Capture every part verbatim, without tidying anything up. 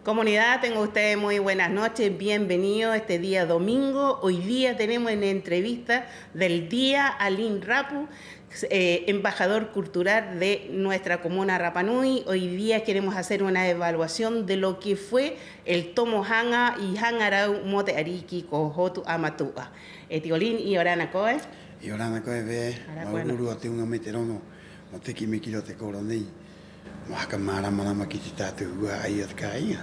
Comunidad, tengan ustedes muy buenas noches, bienvenidos este día domingo. Hoy día tenemos en entrevista del día a Lin Rapu, eh, embajador cultural de nuestra comuna Rapa Nui. Hoy día queremos hacer una evaluación de lo que fue el Tomo Haŋa i Haŋa Rau mo te 'ariki ko Hotu 'Amatu'a. E tio Lin, 'iorana koe. 'Iorana koe, Ve. Māuru-uru o te uŋa mai te roŋo mo te kimi ki roto i te koro nei mo haka mārama-rama ki te tātou hua'ai o te kāiŋa.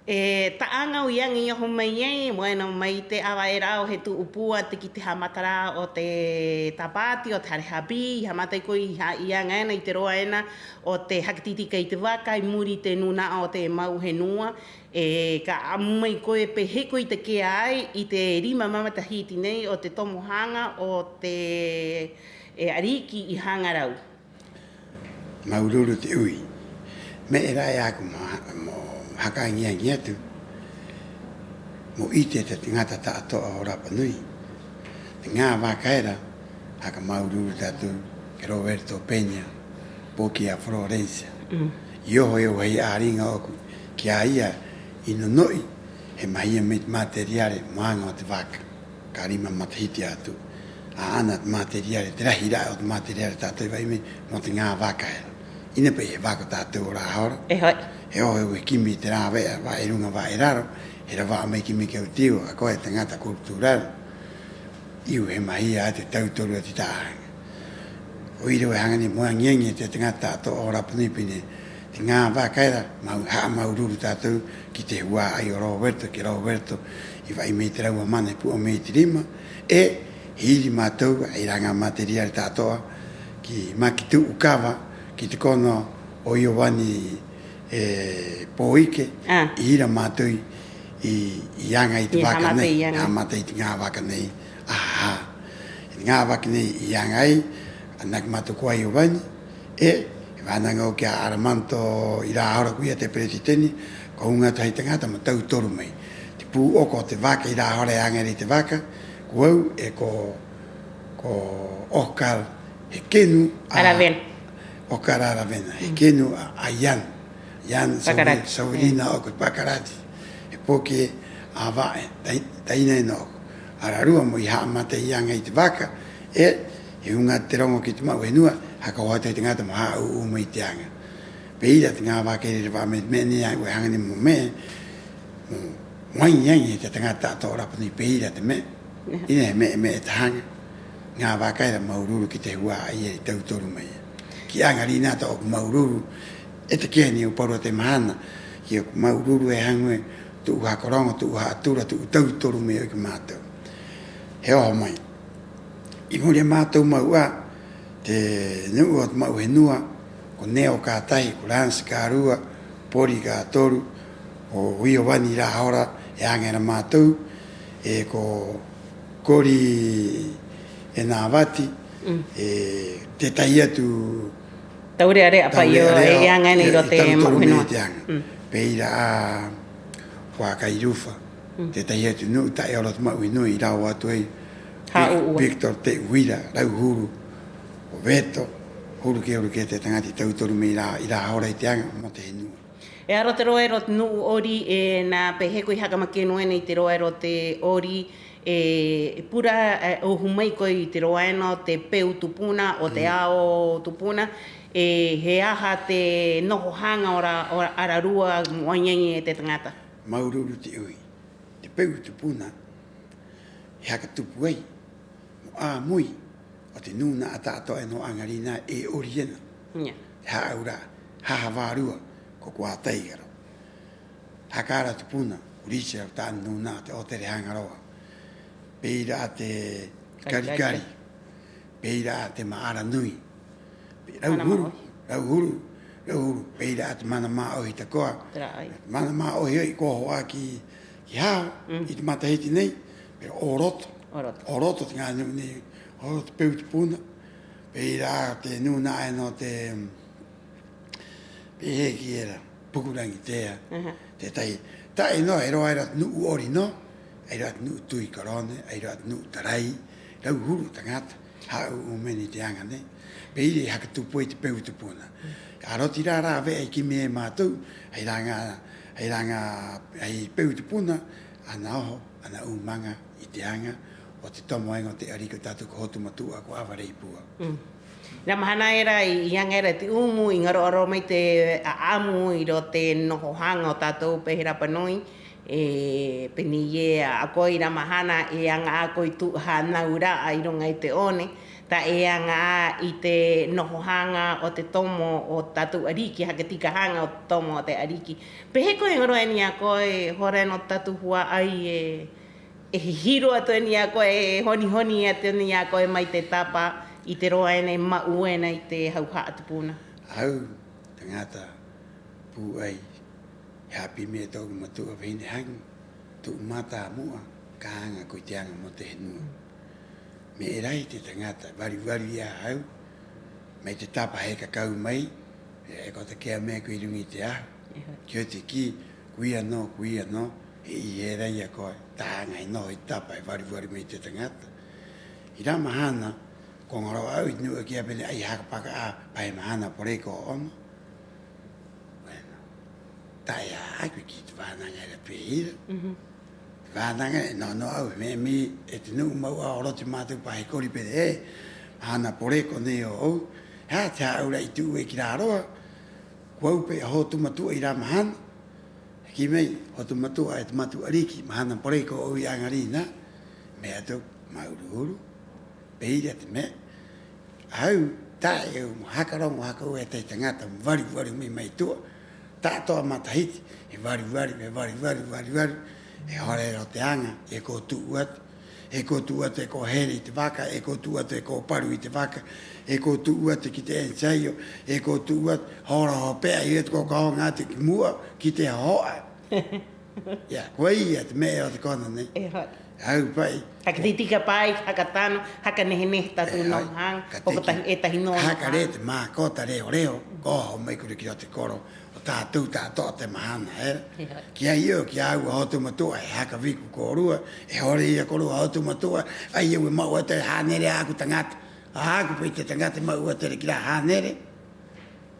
E, ta'aŋa au i aŋa i oho mai ai, bueno, mai te 'ava era 'o he tu'u pūai ki te ha'amata rā o te tāpati, o te hare hāpī, i ha'amata ai koe i ha-, i aŋa ena i te roa ena o te haka tī-tika i te vaka 'i muri i te nūna'a o te ma'u henua. E, ka 'a'amu mai koe pē hē koe i take'a ai i te rima matahiti nei o te tomo haŋa o te, e, 'ariki i Haŋa Rau. Māuru-uru te 'ui. Me'e ra'e 'ā'aku mo, mo haka aŋi-aŋi atu mo 'ite e te taŋata ta'ato'a o Rapa Nui te ŋā vaka era. Haka māuru-uru tātou ki a Roberto Peña, poki a Florencia, i oho e au hai 'āriŋa ō'oku ki a ia i no-no'i he mahia mai te materiare mo aŋa o te vaka. Ka rima matahiti atu 'ā'ana te materiare, te rahi ra'e o te materiare ta'ato'a i va'ai mai mo te ŋā vaka era. 'Ina pa'i he vaka o tātou o rā hora. E ho'i. He oho e au he kimi i te rāve'a, va'e ruŋa, va'e raro, he rava'a mai, kimi ki a au: Tio, a koe e taŋata cultural. 'Iu he mahia atu e tauturu atu i ta'a haŋa. 'O ira au e haŋa nei mo aŋi-aŋi e te taŋata ta'ato'a o Rapa Nui pē nei ē: te ŋā vaka era, mau, ha'amāuru-uru tātou ki te hua'ai o Roberto, ki a Roberto i va'ai mai i te rāua mana, i pu'a mai i te rima, 'e he iri mātou, 'ai rā ŋā materiare ta'ato'a, ki Makitu'ukava, ki te kona o Iovani, e, Pōike, i ira mātou i, i aŋa i te vaka nei, ha'amata i te ŋā vaka nei. Aha. I te ŋā vaka nei i aŋa ai, ananake mātou ko Iovani, 'e he vānaŋa au ki a Armando 'i rā hora, ko ia te peretiteni, ko uŋa atu hai taŋata mo tauturu mai te pū'oko o te vaka 'i rā hora e aŋa era i te vaka, ko au 'e ko, ko Oscar, he kenu a Aravena. Oscar Aravena, he kenu a, a Ian. Ian, sobrina ō'oku, Pakarati. He poki a Va'e, tai-, taina ena ō'oku. Ararua mo i ha'amata i aŋa i te vaka, 'e he uŋa te roŋo ki te ma'u henua, haka oho atu hai taŋata mo hā'ū'ū mai i te aŋa. Pē ira te ŋā vaka era i rava'a mai. Me'e nei a au e haŋa nei mo me'e, mo, mo aŋi-aŋi e te taŋata ta'ato'a o Rapa Nui pē ira te me'e. 'Ina he me'e, me'e tahaŋa. Ŋā vaka era, māuru-uru ki te hua'ai era i tauturu mai. Ki 'aŋa rinā tō'oku māuru-uru, e take'a nei au paurō te mahana, ki ō'oku māuru-uru e haŋu ē: tu'u haka roŋo, tu'u ha'atura, tu'u tauturu mai ō'oku ki a mātou. He oho mai 'i muri i a mātou mau 'ā, te nu'u o te ma'u henua, ko Neo ka tahi, ko Lance ka rua, Pori ka toru, ko Iovani 'i rā hora e aŋa era mātou, 'e ko Kori e Nāvati, 'e tētahi atu taure'are'a pa'i e aŋa ena 'i roto i te ma'u henua. Pē ira 'ā ko a Kairufa, tētahi atu nu'u ta'e ora o te ma'u henua i rao atu ai, Victor Te'uira, rauhuru, ko Veto, huru kē, huru kē te taŋata i tauturu mai 'i rā, 'i rā hora i te aŋa mo te henua. E ara te roa era o te nu'u 'ori, e, nā, pē hē koe i haka makenu ena i te roa era o te 'ori, e, pura, e, ohu mai koe i te roa ena o te peu tupuna, o te ao tupuna, e, ¿he aha te noho haŋa ora, ora ararua mo aŋi-aŋi e te taŋata? Māuru-uru te 'ui. Te peu tupuna he haka tupu ai mo 'āmui o te nūna'a ta'ato'a ena o 'aŋa rinā e 'ori ena. Te hā'aura'a, haha vārua, ko Kuā Taigaro. Haka ara tupuna, ko Richard, tā'ana nūna'a, te 'otere haŋa roa. Pē ira 'ā te Kari-kari. Pē ira 'ā te Ma'ara Nui. Rauhuru, rauhuru, rauhuru. Pē ira 'ā te Mana Mā'ohi tako'a. Mana Mā'ohi ho'i ko oho 'ā ki, ki haho i te matahiti nei, pero o roto. O roto. O roto te ŋā nu'u nei, o roto te peu tupuna. Pē ira 'ā te nūna'a ena o te, pē hē kī era, Puku Raŋi Tea, tētahi Ta'e nō e roa era te nu'u 'ori nō, ai rā te nu'u tui korone, ai rā te nu'u tarai, rauhuru taŋata hā'ū'ū mai ena i te aŋa nei. Pē ira i haka tupu ai te peu tupuna. A roto i rā rāve'a i kimi ai e mātou, hai rā ŋā, hai rā ŋā, hai peu tupuna, ana oho, ana 'ūmaŋa i te aŋa o te tomo eŋa o te 'ariki o tātou ko Hotu Matu'a, ko Ava Reipua. Rā mahana era i, i aŋa era te 'umu, i ŋaro'a rō mai te 'a'amu 'i roto te noho haŋa o tātou pē he Rapa Nui, e, pē nei ē: a koe 'i rā mahana e aŋa 'ā koe i tu'u hānau ra'a 'i ruŋa i te 'one, ta'e e aŋa 'ā i te noho haŋa o te tomo o te tātou 'ariki, haka tika haŋa o te tomo o te 'ariki. ¿Pē hē koe e ŋaro'a ena i a koe, hora ena o te tātou hua'ai, e, e hihi rō atu ena i a koe, e honi-honi atu ena i a koe mai te tapa i te roa ena e ma'u ena i te hauha'a tupuna? A au, taŋata pūai, he hāpī mai e tō'oku matu'a vahine haŋu: tu'u mata a mu'a, ka aŋa koe i te aŋa mo te henua. Me'e rahi te taŋata e vari-vari i a au, mai te tapa he kakau mai, e, ko take'a mai koe 'i ruŋa i te ahu. Ki oti kī, ko ia nō, ko ia nō, he 'ī era i a koe, ta'a aŋa he noho i te tapa e vari-vari mai te taŋata. 'I rā mahana ko ŋaro'a a au i te nu'u e kī 'ā pē nei ē: 'ai haka paka 'ā pa he mahana poreko ō'ona. Bueno, ta'e 'ā'aku i kī te vānaŋa era pē ira. Te vānaŋa era e noa-noa a au, he me'e mai e te nu'u mau 'ā o roto i a mātou pa he kori pē nei ē: mahana poreko nei ō'ou, he aha te hā'aura'a i tu'u ai ki rā roa? Ko au pē 'i a Hotu Matu'a 'i rā mahana. He kī mai Hotu Matu'a e te matu 'ariki: mahana poreko ō'ou i 'aŋarinā. Me'e atu: māuru-uru. Pē ira te me'e. A au, ta'e au mo haka roŋo haka 'ou e te taŋata mo vari-vari mai, mai tu'a. Ta'ato'a matahiti he vari-vari, he vari-vari, vari-vari. E hora era o te aŋa e ko tu'u atu, e ko tu'u atu e ko here i te vaka, e ko tu'u atu e ko paru i te vaka, e ko tu'u atu ki te ensayo, e ko tu'u atu, hora hope'a i atu ko ka oŋa atu ki mu'a ki te hoho'a. Ia, ko ai ia te me'e o te kona nei. E hoi. A au pa'i, haka tī-tika pa'i, haka tano, haka nehe-nehe tātou noho haŋa, ka tiki, hoko tahi, e tahi nō haka rē te mākota reo-reo, ko oho mai kōrua ki roto te koro o tātou ta'ato'a te mahana era. E hoi. Ki ai au, ki a au a Hotu Matu'a, e haka viku kōrua, e hore ia kōrua a Hotu Matu'a, 'ai au e ma'u atu era hānere ā'aku taŋata, ā'aku pa'i te taŋata e ma'u atu era ki rā hānere.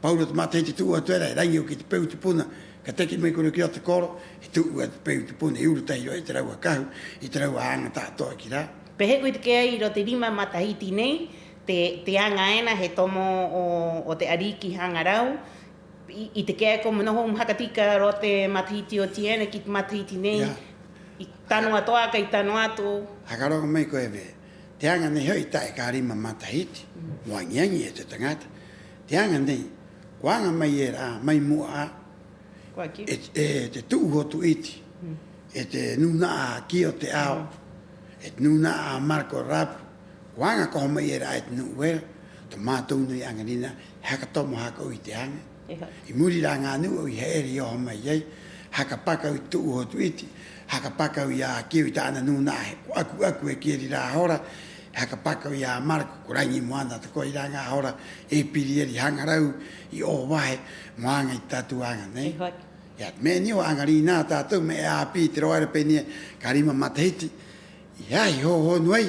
Paurō te matahiti tu'u atu era, e raŋi au ki te peu tupuna, ka teke mai kōrua ki roto te koro, he tu'u atu te peu tupuna, he uru tahi rō i te rāua kahu, i te rāua aŋa ta'ato'a ki rā. ¿Pē hē koe i take'a ai 'i roto te rima matahiti nei, te, te aŋa ena he tomo o, o te 'ariki haŋa rau, i, i take'a koe mo noho mo haka tika rō te matahiti oti ena ki te matahiti nei, ia, i tano atu 'ā, kai tano atu? Haka roŋo mai koe, Eve. Te aŋa nei ho'i ta'e ka rima matahiti mo aŋi-aŋi e te taŋata. Te aŋa nei ko aŋa mai era 'ā, mai mu'a 'ā, e, e te Tu'u Hotu Iti, e te nūna'a a Kio te Ao, e te nūna'a a Marco Rapu, ko aŋa ko oho mai era 'ā e te nu'u era. To mātou nui 'aŋarinā, he haka tomo haka 'ou i te aŋa. 'I muri i rā ŋā nu'u 'ō i ha'ere i oho mai ai, haka paka au i te Tu'u Hotu Iti, haka paka au i a Kio i tā'ana nūna'a, he ko 'aku-'aku e kī era 'i rā hora, he haka paka au i a Marco, ko raŋi moana tako'a 'i rā ŋā hora e piri era i Haŋa Rau, i 'Ōvahe, mo aŋa i te tātou aŋa nei. Ia, te me'e nei o 'aŋarinā a tātou, me'e 'āpī i te roa era pē nei ē: ka rima matahiti, i hē i hōhonu ai,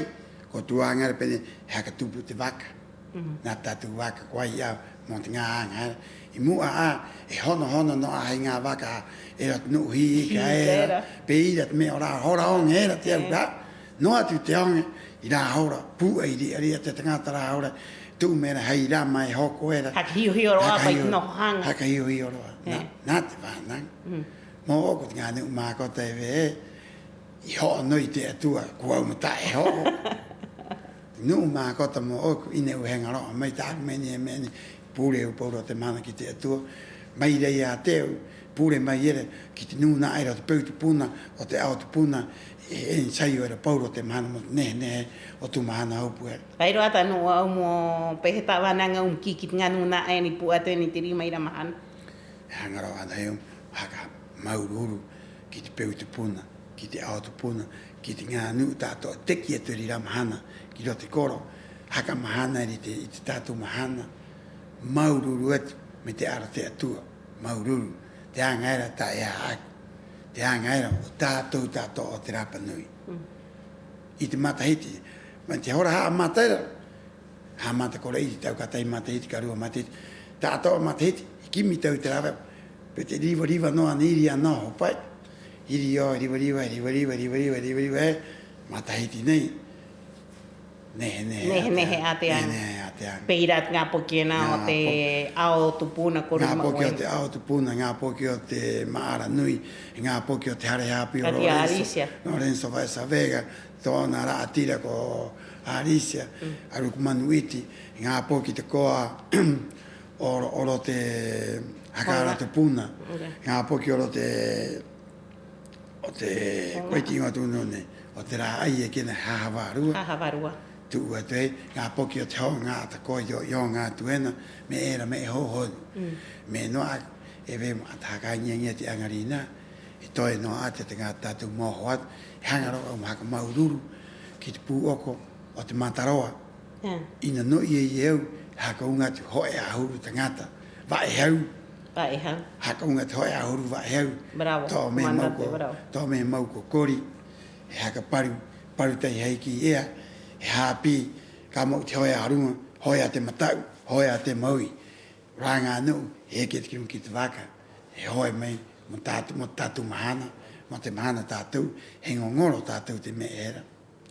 ko tu'u aŋa era pē nei ē: he haka tupu te vaka. Nā te tātou vaka ko ai 'ā mo te ŋā aŋa era. 'I mu'a 'ā, e hono-hono nō 'ā hai ŋā vaka era te nu'u hī ika era. Pē ira te me'e o rā hora oŋe era te aura'a. Noa atu te oŋe, 'i rā hora pūai ri'a-ri'a te taŋata, rā hora tu'u mai era hai rama e hoko era. Haka hio-hio rō 'ā pa'i te noho haŋa. Haka hio-hio rō 'ā. Nā, nā te vānaŋa. Mō'oku te ŋā nu'u mākota, Eve ē, i ho'o nō i te 'Atua, ko au mo ta'e ho'o. Te nu'u mākota mō'oku, 'ina au he ŋaro'a mai, tā'aku me'e nei, he me'e nei, pure au paurō te mahana ki te 'Atua. Mai rā ia te au, pure mai era ki te nūna'a era o te peu tupuna, o te ao tupuna, e ensayo era paurō te mahana mo te nehe-nehe o tū mahana hopu era. Ai rō 'ā tā'ana nu'u a au mo pē hē ta'a vānaŋa a au mo kī ki te ŋā nūna'a era i pu'a atu ena i te rima 'i rā mahana. E haŋa rō 'ana au mo haka māuru-uru ki te peu tupuna, ki te ao tupuna, ki te ŋā nu'u ta'ato'a teki atu era 'i rā mahana ki roto te koro, haka mahana era i te, i te tātou mahana. Māuru-uru atu mai te ara o te 'Atua. Māuru-uru. Te aŋa era ta'e 'ā'aku. te aŋa era o tātou ta'ato'a o te Rapa Nui. 'I te matahiti, mai te hora ha'amata era, ha'amata kore 'ite, ta'u ka tahi matahiti, ka rua matahiti, ta'ato'a matahiti, he kimi ta'u i te rāve'a, pē te riva-riva nō ana, iri ana oho pa'i, iri 'ō, riva-riva, riva-riva, riva-riva, riva-riva, e, matahiti nei, nehe-nehe 'ā te aŋa. Nehe-nehe 'ā te aŋa. Nehe-nehe 'ā te aŋa. Pē ira te ŋā poki ena o te ao tupuna, ko rua, ŋā poki o te ao tupuna, ŋā poki o te ma'ara nui, ŋā poki o te hare hāpī o Lorenzo, Lorenzo Baeza Vega, tō'ona ra'atira ko Alicia, a Ruku Manu 'Iti, ŋā poki tako'a o ro-, o roto te haka ara tupuna, ŋā poki o roto te, o te, ko ai te 'īŋoa tū nō nei, o te rā'ai e kī ena he haha vārua. Haha vārua. Tu'u atu ai, ŋā poki o te hōŋa'a tako'a i oho atu ena, me'e era, me'e hōhonu. Me'e nō 'ā, e vemo 'ā, te haka aŋi-aŋi i te 'aŋarinā, e toe nō 'ā te taŋata tātou mo oho atu, he haŋa rō 'ā mo haka māuru-uru ki te pū'oko o te Mataroa. 'Ina nō ia i a au, he haka uŋa atu ho'e 'ahuru taŋata va'ehau. Va'ehau. Haka uŋa atu ho'e 'ahuru va'ehau. Bravo, comandante, bravo. To'o mai mau ko, to'o mai mau ko Kori, he haka paru, paru tahi hai kī ea, he hāpī, ka ma'u te hoe a ruŋa, hoe a te mata'u, hoe a te maui. Rā ŋā nu'u, he eke atu ki ruŋa ki te vaka, he hoe mai mo tātou, mo tātou mahana, mo te mahana a tātou, he ŋoŋoro tātou te me'e era.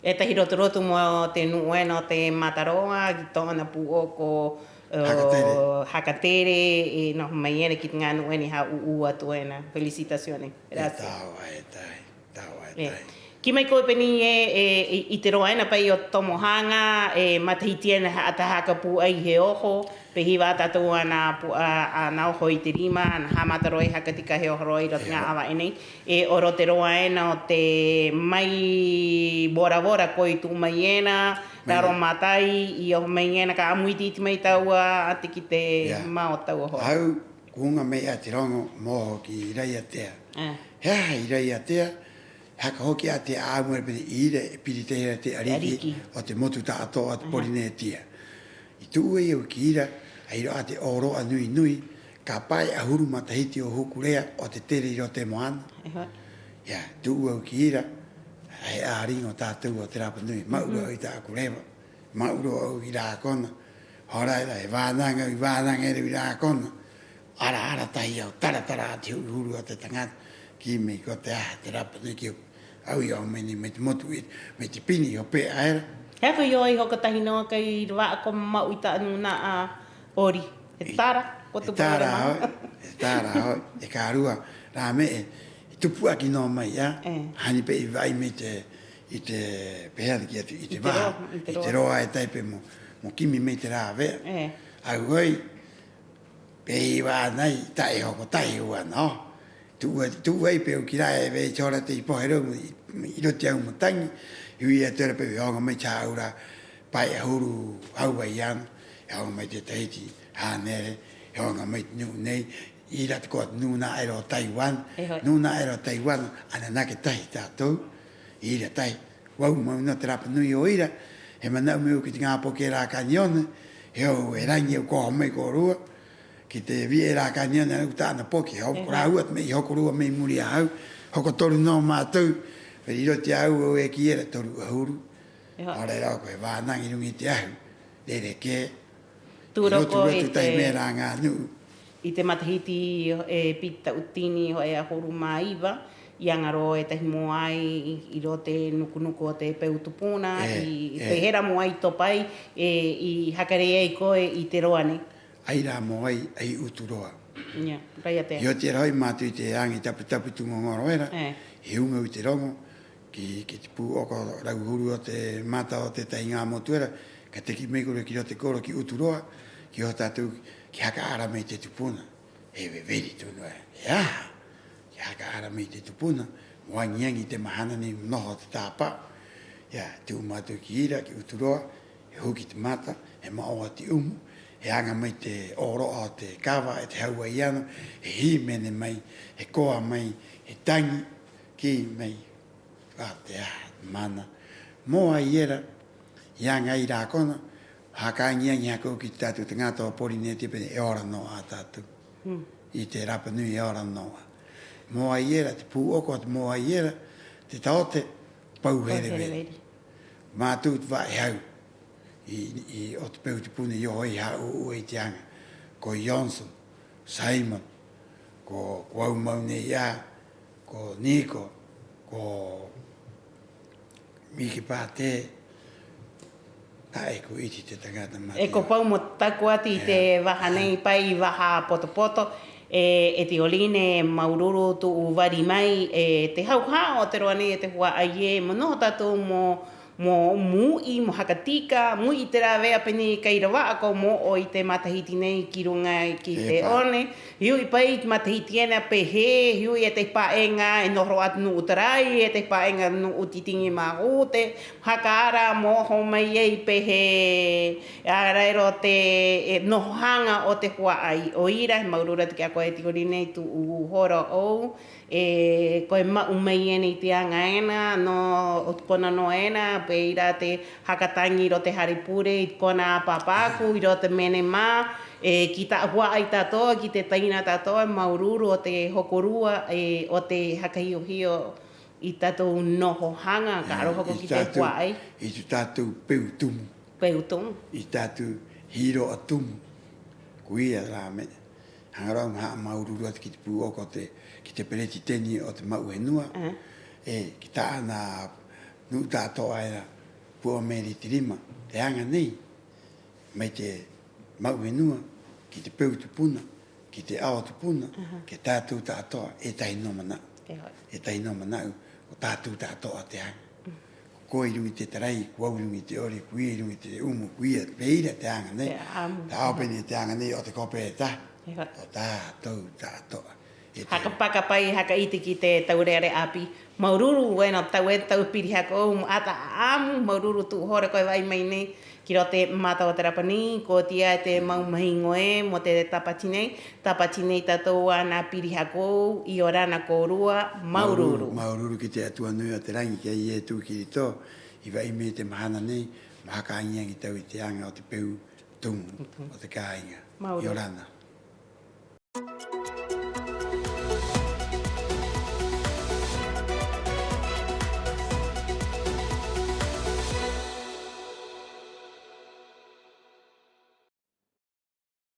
E tahi rotu-rotu mo te nu'u ena o te Mataroa, ki tō'ona pū'oko, haka tere. Haka tere, e noho mai ena ki te ŋā nu'u ena i hā'ū'ū atu ena. Felicitaciones. Gracias. E taua, e tahi. Taua e tahi. Kī mai koe pē nei ē, e, i, i te roa ena pa'i o te tomo haŋa, e matahiti ena ha-, te haka pūai he oho, pē ira a tātou ana pu-, a, ana oho i te rima, ana ha'amata rō 'ai haka tika he oho rō 'ai 'i roto te ŋā 'āva'e nei. E, o roto te roa ena o te mai Bora Bora koe i tu'u mai ena, raro matai, i oho mai ena, ka 'a'amu 'iti-'iti mai tāua 'ātā ki te mao o tāua hora. Au, ko uŋa mai 'ā te roŋo mo oho ki Raiatea. He aha i Raiatea? Haka hoki 'ā te 'a'amu era pē nei ē: 'i ira e piri tahi era te 'ariki o te motu ta'ato'a o te Porinetia. I tu'u ai au ki ira, ai rō 'ā te 'ōro'a nui-nui, ka pae 'ahuru matahiti o Hukurea o te tere 'i roto te moana. Ia, tu'u au ki ira, he 'āriŋa o tātou o te Rapa Nui, ma'u rō au i tā'aku reva, ma'u rō au i rā kona. Hora era, he vānaŋa au i vānaŋa era i rā kona. Ara-ara tahi au, tara-tara 'ā te huru-huru o te taŋata, kī mai ko te aha te Rapa Nui ki au. Au i oho mai nei mai te motu 'ite, mai te pini i hope'a era. He aha koe i oho ai hoko tahi nō kai rava'a ko ma'u i ta'a nūna'a 'ori? He tara, ko tupu era. He tara ho'i, he tara ho'i. E ka rua rā me'e i tupu 'ā ki nō mai 'ā, hani pē i va'ai mai te, i te, pē hē ana kī atu, i te vaha, i te roa e tahi pē mo, mo kimi mai te rāve'a. Au ho'i, pē i vānaŋa, ta'e hoko tahi au ana, o. Tu'u ai, tu'u ai pē au ki rā e vē te hora te i pohe rō, i, i roto i a au mo taŋi, i u'i atu era pē he oho mai te hā'aura'a pae 'ahuru Hawaiiano, he oho mai te tahiti hānere, he oho mai te nu'u nei, 'i ira tako'a te nūna'a era o Taiwan, nūna'a era o Taiwan, ananake tahi tātou, 'i ira tahi. Ko au mau nō te Rapa Nui o ira, he mana'u mai au ki te ŋā poki era a Kanione, he oho e raŋi au ko oho mai kōrua ki te vi'e era a Kanione, ana uta ana poki, he oho ko rāua te me'e i hoko rua mai muri i a au, hoko toru nō mātou, pero 'i roto i a au, au e kī era toru 'ahuru. Hora era ko he vānaŋa 'i ruŋa i te ahu, rerekē, i roto, i roto tahi mai rā ŋā nu'u. I te matahiti e piti ta'utini ho'e 'ahuru mā iva, i aŋa rō e tahi mōai 'i roto te nuku-nuku o te peu tupuna, i, i pē hē rā mōai i topa ai, e, i haka rē ai koe i te roa nei. Ai rā mōai, ai Uturoa. Ia, Raiatea. I oti era ho'i mātou i te aŋa i tapu-tapu i tū ŋoŋoro era, he uŋa au i te roŋo ki, ki te pū'oko rauhuru o te mata o tētahi ŋā motu era, ka teki mai kōrua ki roto te koro ki Uturoa, ki oho tātou ki haka ara mai i te tupuna. He veveri tonu era. He aha? Ki haka ara mai i te tupuna mo aŋi-aŋi i te mahana nei mo noho o te tāpa'o. Ia, tu'u mātou ki ira, ki Uturoa, he huki te mata, he ma'oa te 'umu, he aŋa mai te 'ōro'a o te kava 'e te Hawaiiano, he hīmene mai, he koa mai, he taŋi, kī mai, a te aha te mana. Mōai era, i aŋa ai rā kona, haka aŋi-aŋi haka 'ou ki te tātou taŋata o Porinetia pē nei ē: e ora nō 'ā tātou. 'I te Rapa Nui e ora nō 'ā. mōai era, te pū'oko o te mōai era, te taote, pau hereveri. Mātou te va'e hau i, i, o te peu tupuna i oho ai hā'ū'ū ai te aŋa. Ko Johnson, Simon, ko, ko au mau nei 'ā, ko Niko, ko Miki Pate, ta'e ko 'iti te taŋata mate. E ko pau mo taku atu i te vaha nei pa'i, vaha poto-poto, e, e Tiorine, māuru-uru tu'u vari mai, e, te hauha'a o te roa nei, e te hua'ai ē, mo noho tātou mo, mo, mo u'i, mo haka tika, mo u'i i te rāve'a pē nei kai rava'a ko o'o i te matahiti nei ki ruŋa ki te 'one. He u'i pa'i i te matahiti ena pē hē, he u'i e te pā'eŋa e noho rō 'ā te nu'u tarai, e te pā'eŋa nu'u titiŋi māhute, haka ara mo oho mai ai pē hē, a rā era o te, e, noho haŋa o te hua'ai. 'O ira, he māuru-uru atu ki a koe e Tiorine i tu'u hora ō'ou, e, koe ma'u mai ena i te aŋa ena, nō, o te kona nō ena, pē ira te haka taŋi 'i roto te hare pure, i te kona pāpaku, 'i roto te menemā, e, ki tā'aku 'ā, i tātou, ki te taina tātou, e māuru-uru o te hokorua, e, o te haka hio-hio i tātou noho haŋa, ka roho ko ki te hua'ai. I tū tātou peu tumu. Peu tumu. I tātou hīro'a tumu. Ko ia rā me'e. Haŋa rō 'ā mo ha'amāuru-uru atu ki te pū'oko o te, ki te peretiteni o te Ma'u Henua. E, ki tā'ana nu'u ta'ato'a era, Pu'a Meri te Rima, te aŋa nei. Mai te Ma'u Henua, ki te peu tupuna, ki te ao tupuna, ki a tātou ta'ato'a, e tahi nō mana'u. E tahi nō mana'u, ko tātou ta'ato'a te aŋa. Ko koe 'i ruŋa i te tarai, ko au 'i ruŋa i te 'ori, ko ia 'i ruŋa i te 'umu, ko ia, pē ira te aŋa nei. Ta'e 'ō pē nei te aŋa nei o te kope e tahi. Ko tātou ta'ato'a. Haka paka pa'i, haka 'ite ki te taure'are'a 'āpī. Māuru-uru, bueno, tau e, tau piri haka 'ou, 'ata 'a'amu, māuru-uru tu'u hora koe va'ai mai nei ki roto te mata o te rapa nei, ko tī 'ā e te mau mahiŋo ē mo te Tāpati nei, Tāpati nei tātou ana piri haka 'ou, 'iorana kōrua, māuru-uru. Māuru-uru ki te 'Atua nui o te raŋi, ki a Iesu Kirito, i va'ai mai te mahana nei, mo haka aŋi-aŋi tātou i te aŋa o te peu tumu o te kāiŋa. 'Iorana.